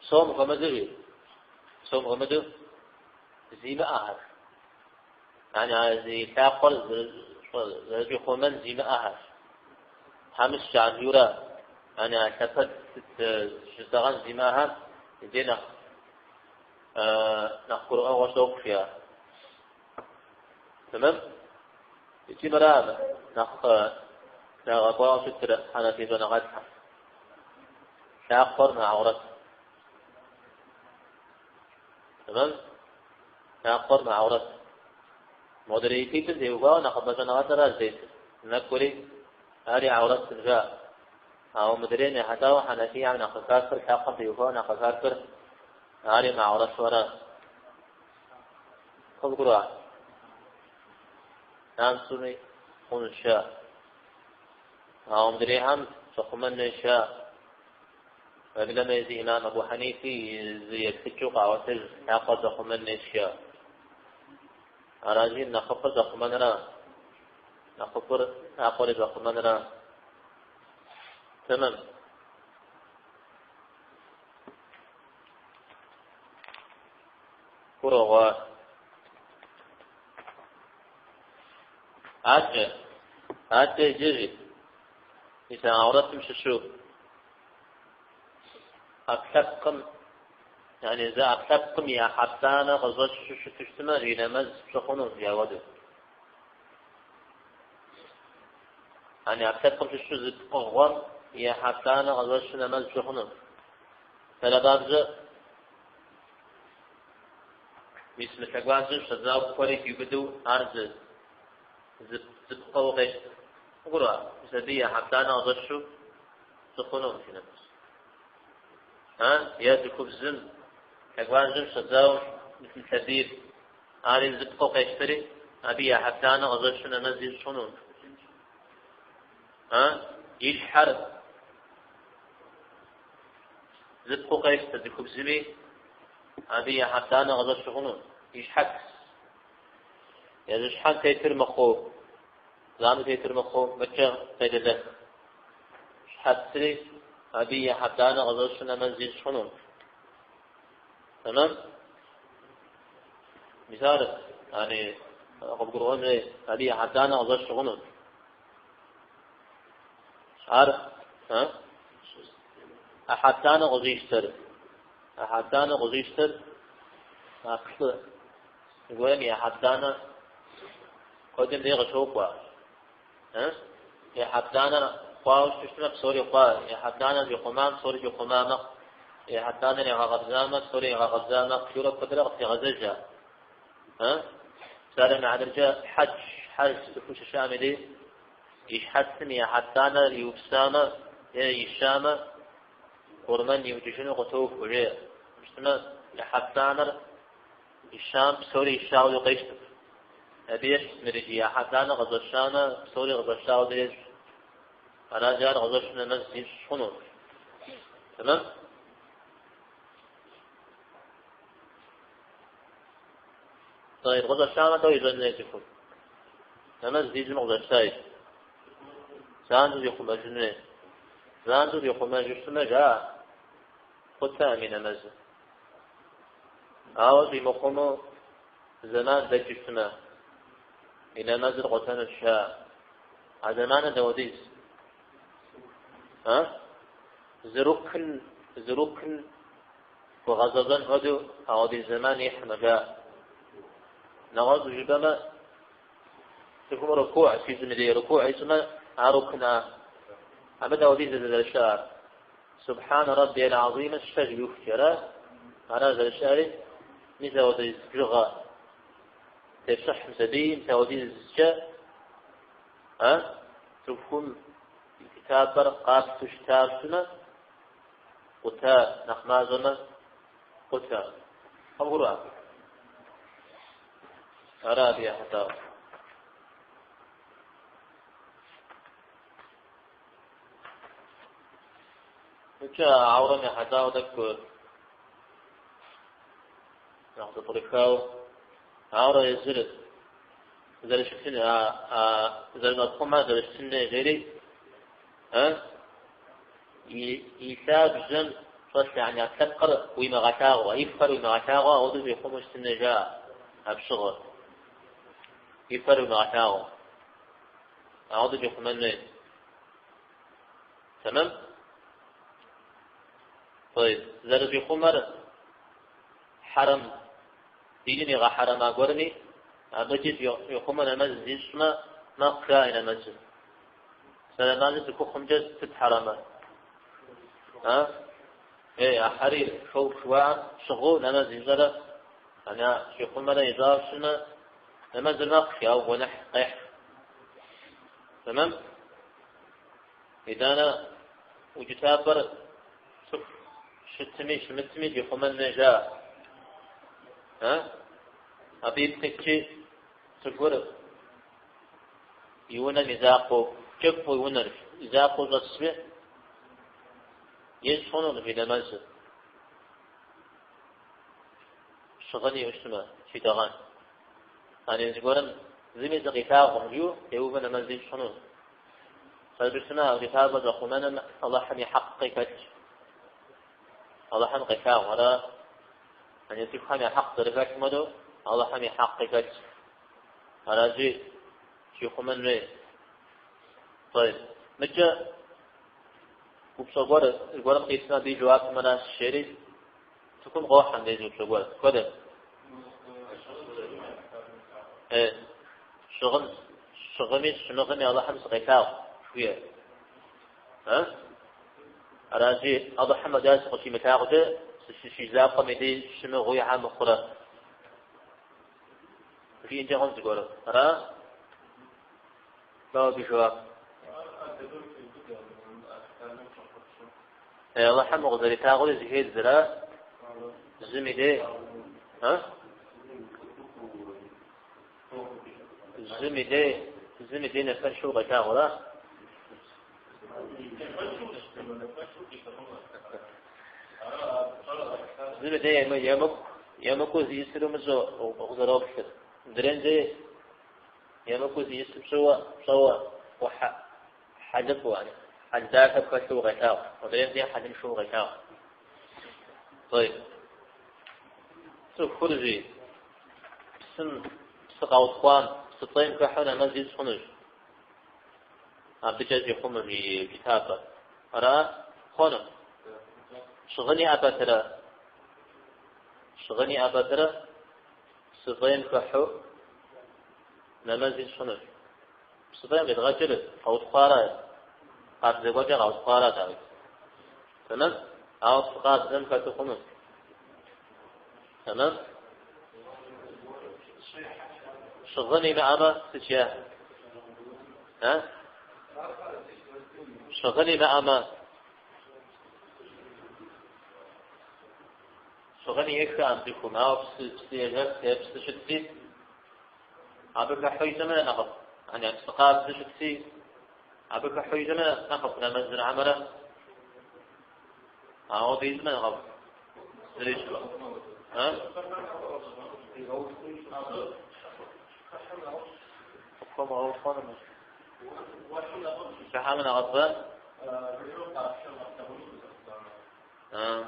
Псом хуэмыдэу жи. Псом хуэмыдэу зимыӏэхэр. Яни а зи лъакъуэр зэрыщӏихъумэн зимыӏэхэр. Тхьэмыщкӏэхэр жиӏэурэ, яни а лъэпэд щызытӏэгъэн зимыӏэхэр иджы нэхъ нэхъ гурыӏуэгъуэ щохъу жиӏа. Тэмэм? Икӏи мыра нэхъ трагъэкӏуауэ щытыр хьэнэфий щӏэныгъэлӏхэм. Лъакъуэр мыгьэурэт. Тэмэм? Лъакъуэр мыгьэурэт. Модрей итӏым теухуауэ нэхъыбэ щӏэныгъэлӏыр зытетыр. Нэкӏури, ари гьэурэткъым жаӏэ. Ауэ мыдрейм ехьэлӏауэ хьэнэфийхэм нэхъ къыхахыр, лъакъуэм теухуауэ нэхъ къыхахыр, ари мыгьэурэту ара. Къывгурыӏуа? Нанцуми хъунущ жаӏэ. Ауэ мыдрейхэм щӏэхъумэн хуейщ жаӏэ. Уеблэмэ езы имам Абу Хьэнифи и зы еплъыкӏэу къаӏуэтэж лъакъуэр щӏэхъумэн хуейщ жаӏэ. Аращи, нэхъыфӏыр щӏэхъумэнра? Нэхъыфӏыр лъакъуэри щӏэхъумэнра? Тэмэм. Гурыӏуэгъуа? Адэкӏэ, адэкӏэ иджыри, мис а гьэурэтым щыщу ӏэпкълъэпкъым, яни зы ӏэпкълъэпкъым и ӏыхьэ плӏанэ къыщӏэщу щыту щытмэ, жи нэмэз пщӏы хъуну, жи ауэдэу. Яни ӏэпкълъэпкъым щыщу зы пкъыгъуэм и ӏыхьэ плӏанэ къыщӏэщу нэмэз пщӏы хъуну. Псалъэм папщӏэ, мис мы лъэгуажьэм щыщӏэдзауэ куэри хиубыдэу ар зы зы зы пкъыуэ къещтэ. Къывгурыӏуа? Мис абы и ӏыхьэ плӏанэ къыщӏэщу пщӏы хъуну жи нэмэз. А? Е цӏыхубзым лъэгуажьэм щыщӏэдзауэ мис мы лъэдийр, ари зы пкъыуэ къещтэри, абы и ӏыхьэ плӏанэ къыщӏэщу нэмэз ищӏ хъуну. А? И щхьэр зы пкъыуэ къещтэ цӏыхубзми, абы и ӏыхьэ плӏанэ къыщӏэщу хъуну. И щхьэц. Езы щхьэм тетыр мыхъуу, занщӏэу тетыр мыхъуу, мыкӏэ къеделэх. Щхьэцри. Абы и хьэбданэ къыщӏэщу нэмэз ищӏ хъуну. Тэмэм? Мис ар, яни, къыбгурыӏуэн хуей, абы и хьэбданэ къыщӏэщу хъуну. Ар, а? А хьэбданэ къыщӏищтэр, а хьэбданэ къыщӏищтэр, а плӏы гуэрым и хьэбданэ куэдым дей къыщокӏуэ. И хьэбданэр хъуауэ щытмэ, псори хъуа. И хьэбданэр щӏихъумам, псори щӏихъума мэхъу. И хьэбданэр игъэкъэбзамэ, псори игъэкъэбза мэхъу. Журэ куэдрэ къытрегъэзэж ар. Псалъэм и хьэтыркӏэ хьэдж, хьэж цӏыхуу щыщыӏэм и дей и щхьэцым и хьэбданэр иупсамэ е ищамэ, къурмэн иукӏыжыну къытохуэ, жеӏэ. Щытмэ, и хьэбданэр ищам псори ищауэ къещтэ. Абы ещхь мыр иджы и хьэбданэ къыщӏэщамэ, псори къыщӏэщауэ ещхь. Аращи, ар къыщӏэщу нэмэз ищӏ хъуну. Тэмэм? طيب къыщӏэщамэ, тӏэу ищӏэн хуей цӏыхум. Нэмэз здищӏым къыщӏэщай. Занщӏэу зихъумэжын хуей. Занщӏэу зихъумэжу щытмэ, жаӏэ, къутэкъым и нэмэзыр. Ауэ щӏимыхъумэу зэман дэкӏыу щытмэ, и нэмэзыр къутэнущ, жаӏэ. А зэманыр дауэдиз? А? Зы рукн, зы рукн хуэгъэзэщӏэн хуэдэу ауэдиз зэман ихьмэ, жаӏэ. Нэгъуэщӏу жыпӏэмэ, цӏыхум рукуӏ щищӏым и дей рукуӏ ищӏмэ, ар рукна. Абы дауэдиз зэрыщыӏэр? Субхьанэ Раббиял Азимыр щэ жиӏэхукӏэ, ара? Ара зэрыщыӏэри, мис ауэдиз бжыгъэ тепщӏыхь мис абыи, мис ауэдизкӏэ, а? Цӏыхум и укӏытапӏэр къабзэу щытауэ щытмэ, къута нэхъ мащӏэмэ, къута. Къыбгурыӏуа? Ара абы ехьэлӏауэ. Мыкӏэ аурэм ехьэлӏауэ тӏэкӏу нэхъ зэпкърыхауэ, аурэ езыр зэрыщытын, а зэрыщӏэпхъумэр зэрыщытын жери, и лъабжьэм щӏэлъ яни ӏэпкълъэпкъыр уимыгъэлъагъуэ, и фэр уимыгъэлъагъуэ, ауэдэу щӏихъумэу щытын жаӏэ а пщыгъыр. И фэр уимыгъэлъагъуэ. Ауэдэу щӏихъумэн хуей. Тэмэм? طيب зэрыщӏихъумэр хьэрэм диным игъэхьэрэма гуэрми, абыкӏи щӏихъумэ нэмэз ищӏмэ, мэхъу жаӏэ и нэмэзыр. Сэлэманыр цӏыхухъумкӏэ сыт хьэрэмыр? А? Ей, а хьэрир шелк жыхуаӏэр щыгъыу нэмэз ищӏэрэ, ана щӏихъумэрэ ищӏауэ щытмэ, нэмэзыр мэхъу, ауэ гуэныхь къехь. Тэмэм? Итӏанэ укӏытапӏэр цӏыху щытми щымытми щӏихъумэн хуей жаӏэ. А? Абы ипкъ иткӏи цӏыхур и унэм и закъуэу, кӏыфӏу и унэр и закъуэу щӏэсми, ищӏ хъунукъым и нэмэзыр. Щыгъын иӏэу щытмэ, щитӏэгъэн. Ани зыгуэрым зыми зыкъилъагъукъым жиӏэу теувэ нэмэз ищӏ хъуну. Пэжу щытмэ, укӏытапӏэ щӏэхъумэным Алыхьым и хьэкъи хэлъщ. Алыхьым къелъагъу, ара? Ани цӏыхухэм я хьэкъ зэрыхэлъым хуэдэу Алыхьым и хьэкъи хэлъщ. Аращи, щихъумэн хуей. طيب. Мыкӏэ упщӏэ гуэр, зыгуэрым къитмэ, абы и жэуапым аращ жери, цӏыхум къохьэ мыбдеж упщӏэ гуэр. Хуэдэ? Щыгъын, сщыгъми, сщымыгъми Алыхьым сыкъелъагъу, жиӏэ. А? Аращи, Алыхьым фӏэкӏа сыкъыщимылъагъукӏэ, сыщизакъуэм и дей сщымыгъыу щхьэ мыхъурэ? Жиӏэнкӏэ хъун зыгуэр. Ара? Дауэ абы и жэуап? Алыхьым укъызэрилъагъури зыхедз, ара? Зым и дей. А? Зым и дей, зым и дей нэфэншэу укъелъагъу, ара? Зым и дей емыкӏу, емыкӏуу зиӏысыр умыщӏэу укъызэроплъыр. Мыдрейм дей емыкӏуу зиӏысыр пщӏэуэ, пщӏэуэ, хьэлыфӏу, ани. Хьэл дахэ пхэлъу укъелъагъу, модрейм де хьэлыншэу укъелъагъу. طيب. Цӏыхур жи псым псы къаутхъуам, псы фӏейм хыхьэу нэмэз ищӏ хъунущ. Абыкӏэ щӏихъумэм и укӏытапӏэр. Ара? Хъуну? Щыгъын иӏэ пэтрэ? Щыгъын иӏэ пэтрэ? Псы фӏейм хыхьэу нэмэз ищӏ хъунущ. Псы фӏейм къидгъэкӏыр къаутхъуара? Къабзэ гуэркӏэ къаутхъуара, дауи? Тэмэм? Ауэ псы къабзэм хэту хъуну? Тэмэм? Щыгъын имыӏэмэ, сыт жиӏэ? А? Щыгъын имыӏэмэ, щыгъын иӏэххэкъым цӏыхум, ауэ псы, псы ежэх е псы щытси, абы хыхьэу ищӏэмэ нэхъыфӏ. Ани псы къабзэ щытси, абы хыхьэу ищӏэмэ нэхъыфӏ нэмэзыр хьэмэрэ. Ауэ абы ищӏмэ нэхъыфӏ. Зыри щыӏэ. А? Къыпхуэмыгъэутхъуэнумэ. Хыхьэмэ нэхъыфӏ? А.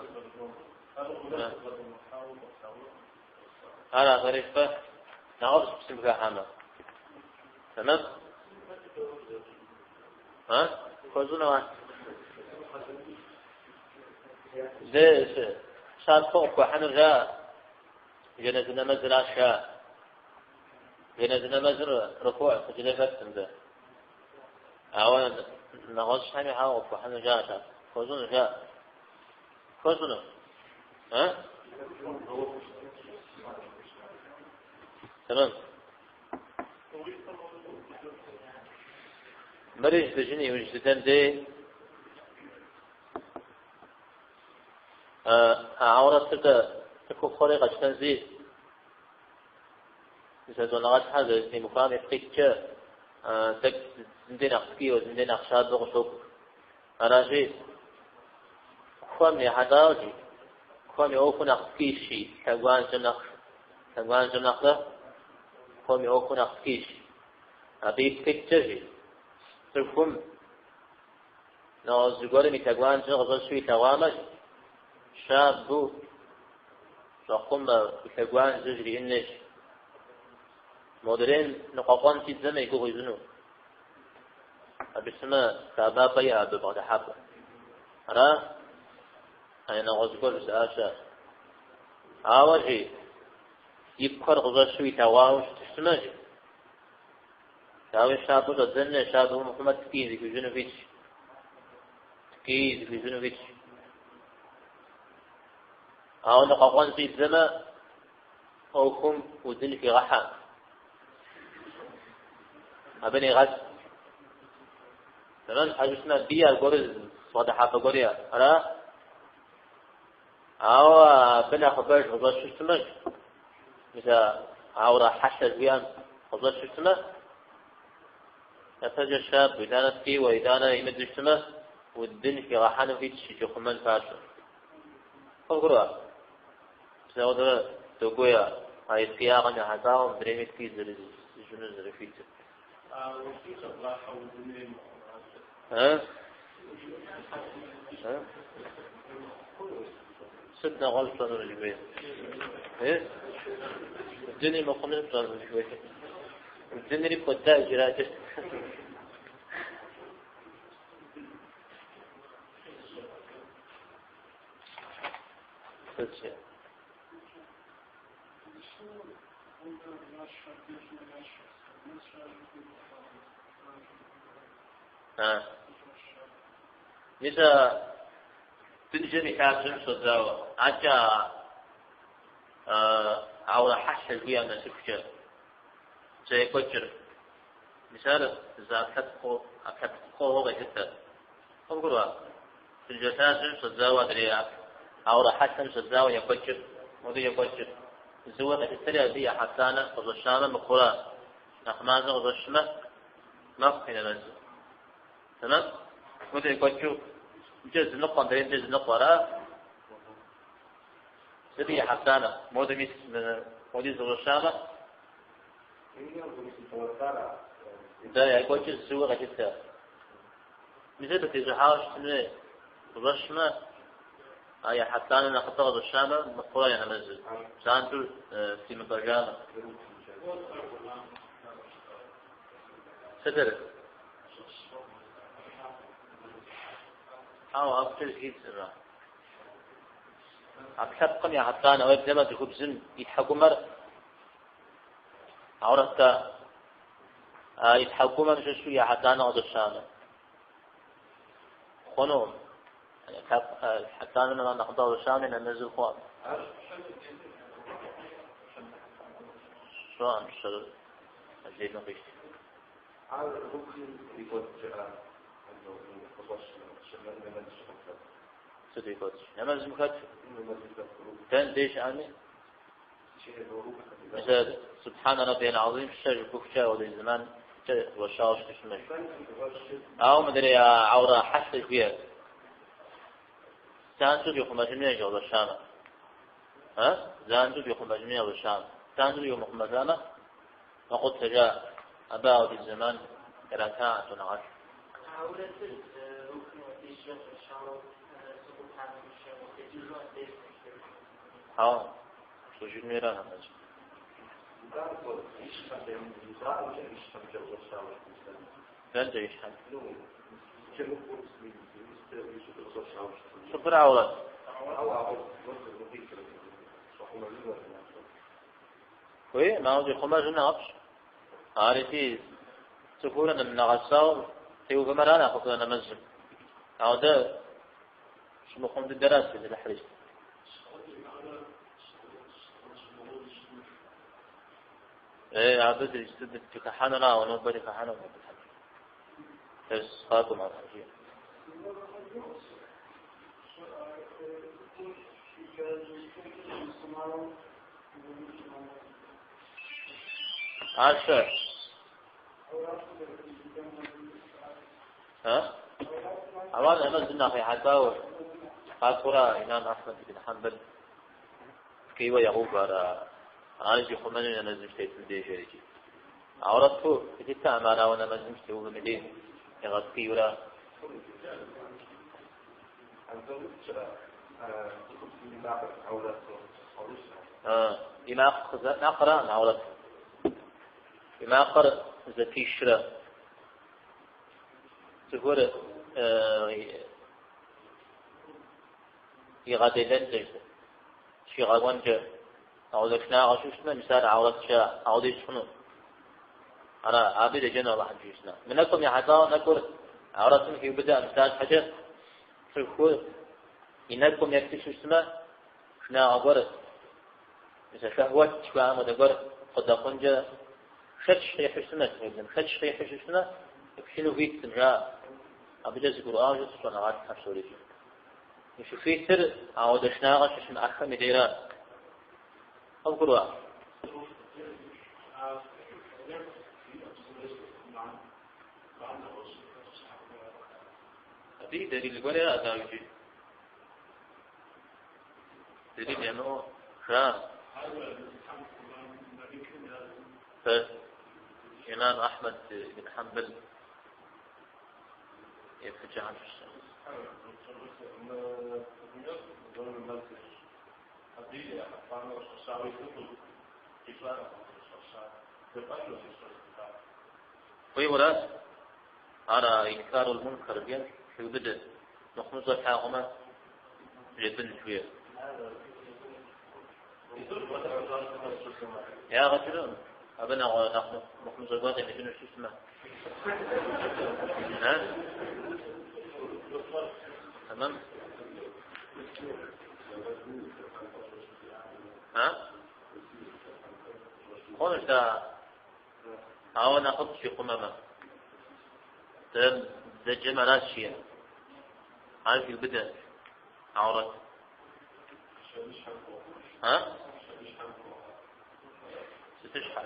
Ара зэрифэ нэхъыфӏщ псым хыхьэмэ. Тэмэм? А? Хуэщӏыну ар? Зы щапхъэу къыпхуэхьынур жаӏэ. Жэназы нэмэзыращ жаӏэ. Жэназы нэмэзыр рукуӏ сыджыдэ хэткъым дэ. Ауэ нэгъуэщӏхэми хьэуэ къыпхуэхьыну жаӏэ щапхъэ. Хуэщӏыну жаӏэ. Хуэщӏыну? А? Тэмэм. Мыри жытӏэжын иужь дыдэм дей аурэтыр дэ цӏыхухъури къэтщтэнщи, щӏэныгъэлӏхэр зэрызэтемыхуам ипкъ иткӏэ тӏэкӏу зым дей нэхъ ткӏийуэ, зым дей нэхъ щабэу къыщокӏуэ. Аращи, куэм ехьэлӏауэ жи, куэм и ӏуэхур нэхъ ткӏийщ, лъэгуанжьэм нэхъ, лъэгуанжьэм нэхърэ куэм и ӏуэхур нэхъ ткӏийщ. Абы ипкъ иткӏэ жи, цӏыхум нэгъуэщӏ зыгуэрым и лъэгуанжьэр къыщӏэщу илъэгъуамэ, щабэу щӏэхъумэ уи лъэгуанжьэ жриӏэн хуейщ. Модрейм ныкъуэкъуэн щӏидзэмэ и гугъу ищӏыну. Абы щытмэ, хуабапӏэ иӏэ абы бгъэдыхьэпӏэ. Ара? Ай нэгъуэщӏ гуэр жызыӏа щыӏэщ. Ауэ жи, и куэр къыщӏэщу илъэгъуауэ щытыщтмэ, жи. Дауи щабэу щӏэдзэн хуей, щабэу мыхъумэ ткӏий зыхуищӏыну хуитщ. Ткӏий зыхуищӏыну хуитщ. Ауэ ныкъуэкъуэн щӏидзэмэ, ӏуэхум удын хигъэхьэ. Абы негъэс. Тэмэм, щхьэ жыпӏэмэ, абыи аргуэру бгъэдыхьэпӏэ гуэр иӏэ. Ара? Ауэ абы нэхъыбэж къыщӏэщу щытмэ, мис а аурэ хьэлъэ жиӏэм къыщӏэщу щытмэ, япэкӏэ щабэу, итӏанэ ткӏийуэ, итӏанэ имыдэу щытмэ, удын хигъэхьэну хуитщ икӏи хъумэн папщӏэ. Къывгурыӏуа? Мис ауэдэрэ догуей а и ткӏиягъэм ехьэлӏауэ мыдрейми ткӏий зэрызищӏыну зэрыхуитыр. А? А? Сыт нэгъуэщӏ пщӏэнур жыхуей? Э? Удыни мыхъуну пщӏэнур жыхуей? Удынри пхуэда иджыракӏэ. Сыт жи? А. Мис а бынжэм и лъабжьэм щыщӏэдзауэ, адэкӏэ аурэ хьэлъэ жыхуиӏэм нэсыхукӏэ зэрекӏуэкӏыр. Мис ар зы ӏэпкълъэпкъ пкъыгъуэу къелъытэ. Къывгурыӏуа? Бынжэ лъабжьэм щыщӏэдзауэ адрей аурэ хьэлъэм щыщӏэдзауэ екӏуэкӏыр, модэ екӏуэкӏыр. Зыуэ къелъытэри абы и ӏыхьэ пщанэ къыщӏэщамэ мыхъурэ, нэхъ мащӏэ къыщӏэщмэ, мэхъу и нэмэзыр. Тэмэм? Модэ екӏуэкӏыу, мыкӏэ зы ныкъуэ, адреймкӏэ зы ныкъуэ, ара? Сыт и ӏыхьэ пщанэ? Модэ мис модиз къыщӏэщамэ, дэ екӏуэкӏыр зыуэ къелъытэ. Мис абы тещӏыхьауэ щытын хуей. Къыщӏэщмэ, а я хьэплӏанэ нэхъыбэ къыщӏэщамэ, мыхъурэ я нэмэзыр. Занщӏэу тримыпӏэжамэ. Сытыр? Ауэ абыкӏэ зыхидзырэ. ӏэпкълъэпкъым я хьэплӏанэ, уеблэмэ цӏыхубзым и тхьэкӏумэр аурэт-тӏэ. А и тхьэкӏумэм щыщу я хьэплӏанэ къыщӏэщамэ. Хъунукъым. Хьэплӏанэм нэхъыбэ къыщӏэщамэ, нэмэзыр хъуакъым. Щӏэӏэм пщэр отдельно къищт. Ар рукным и кӏуэцӏкӏэ къыщӏэщмэ, нэмэз щыхэтыр. Сыт и кӏуэцӏ? Нэмэзым хэт? Дэн деж щыӏэми? Мис سبحان ربي العظيم щэ жыпӏэхукӏэ ауэдэ зэманкӏэ къыщӏэщауэ щыту щытмэ. Ауэ мыдрей аурэ хьэлъэ жыхуиӏэр. Занщӏэу щӏихъумэжын хуейщ къыщӏэщамэ. А? Занщӏэу щӏихъумэжын хуей къыщӏэщамэ. Занщӏэу щӏимыхъумэжамэ, мэкъутэжа. Абы ауэдэ зэман ирата щӏэныгъэлӏ. Аурэтыр рукным абдежкӏэ къыщӏэщауэ субхьанэ къытекӏыжу абдеж Хьэуэ, щӏыжын хуейра нэмэз. Дэнкӏэ и щхьэм? Щӏыбыр аурэт. Хуей, мауэ щӏихъумэжым нэхъыфӏщ. Ар икӏи цӏыхур нэгъэсауэ теувэмэ ара нэхъыфӏыр нэмэзым. Ауэ дэ щымыхъум дыдэращ тезылыхьри. Абы дыхыхьэнура, ауэ нобэ дыхыхьэнукъым абы. Дерс къакӏуэм ар жиӏэ. Ар щэ? А? Ауэ нэмэзым нэхъ ехьэлӏауэ къакӏуэра Имам Ахьмэд ибн Хьэмбэл ткӏийуэ ягъэув ар ар зихъумэну нэмэзым щытетым деж икӏи. Аурэту илъытэкъым ар ауэ нэмэзым щытеувэм и деж ягъэткӏийуэра. И макъ макъыра аурэт. И макъыр зэпишрэ. Цӏыхур игъэделэнкӏэ, щигъэкӏуэнкӏэ. Ауэ шынагъэ щыщытмэ, мис ар аурэткӏэ ауэ ищӏ хъуну. Ара, абы деджэну Алыхьым жиӏэщ. Мы нэкӏум ехьэлӏауэ нэкӏур аурэтым хиубыдэ мис арщхьэкӏэ цӏыхур и нэкӏум еплъу щытмэ, шынагъэ гуэр, мис а шэхуэт жыхуаӏэм хуэдэ гуэр къыдэхъункӏэ шэч къихьу щытмэ, шэч къихьу щытмэ, еплъыну хуиткъым, жаӏэ. Абыкӏэ зэгурыӏуауэ щытщ щӏэныгъэлӏхэр псори. Щыхуитыр ауэдэ шынагъэ щыщымыӏэхэм и дейра. Къывгурыӏуа? Абы и дэлил гуэр яӏэ дауикӏи. Дэлил ямыӏэу жаӏэ. Имам Ахьмэд ибн Хьэмбэл еплъыкӏэхэм щыщ. Хуейуэращ. Ар инкарул мункар жиӏэм хиубыдэ. Мыхъумыщӏэ плъагъумэ, жепӏэн жиӏэ. Ягъэ кӏынукъым. Абы нэхъ мыхъумыщӏэ гуэр къимыкӏыну щытмэ. А? Тэмэм? А? Хъунущ да. Ауэ нэхъыфӏщ ихъумэмэ. Дэ дызэджэм аращ жиӏэр. Ар хиубыдэ аурэт. А? Сытыщхьэ?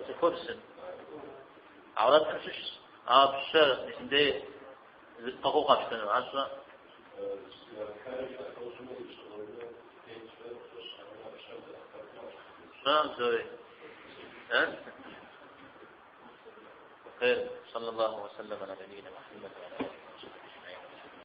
Цӏыхубзым. Аурэтым щыщщ. Ауэ пщэр мис мыбдеж зы пкъыгъуэу къэпщтэну, ар щӏэ. Щӏэм зои. А? خير، صلى الله وسلم على نبينا محمد وعلى آله.